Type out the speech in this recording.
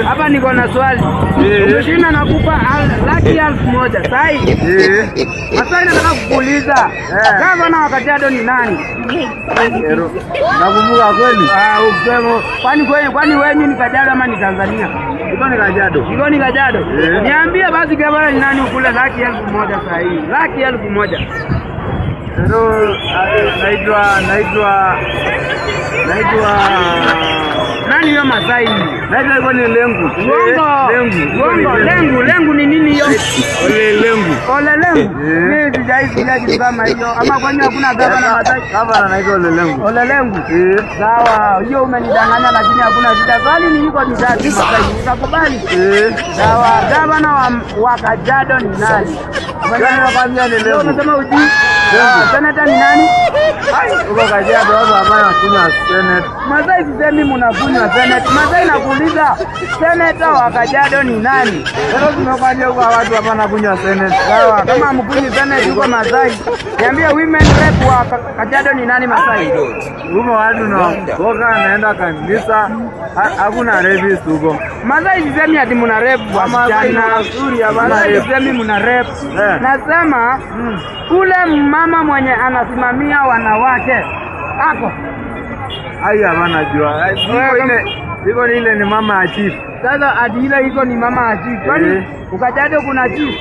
Hapa niko na swali. Ukishinda nakupa 1,000,000. Sahi. Masai, nataka kukuuliza. Gavana wa Kajiado ni nani? Ero. Nakumbuka kweli? Ah, usemo. Kwani kwani kwani wenyu ni Kajiado ama ni Tanzania? Iko ni Kajiado. Iko ni Kajiado. Eh. Niambie basi gavana ni nani ukule 1,000,000 saa hii. 100,000. Ero, naitwa Nani hiyo Masai? Naitwa iko ni Lengu. Uongo. Lengu. Uongo. Lengu, Lengu ni nini hiyo? Ole Lengu. Ole Lengu. Eh. Mimi sijaisikia kitu kama hiyo. Ama kwani hakuna gavana Masai? Gavana anaitwa Ole Lengu. Ole Lengu. Eh. Sawa, hiyo umenidanganya lakini hakuna shida. Swali ni iko ni tatu Masai. Utakubali? Eh. Sawa, gavana wa Kajiado ni nani? Gavana kwanza ni Wewe Lengu. umesema ujui? Sawa, seneta ni nani? Huko Kajiado watu hapana kunywa Senate. Masai, sisemi mnakunywa seneta. Masai, nakuuliza seneta wa Kajiado ni nani? Leo tumekwambia huko watu hapana kunywa Senate. Sawa, kama mkunywi seneta huko Masai, niambie women rep wa Kajiado ni nani Masai? Huko watu na boka anaenda kanisa, hakuna rapist huko. Masai, sisemi ati mna rape wasichana. Wazuri hapana Masai, rape. sisemi mna rape. Eh. Nasema ule mama mwenye anasimamia wanawake ako. Ai, hapana jua. Iko ile iko ni ile ni mama ya chief. Sasa ati ile iko ni mama ya chief. Kwani Eh. Ukajiado kuna chief?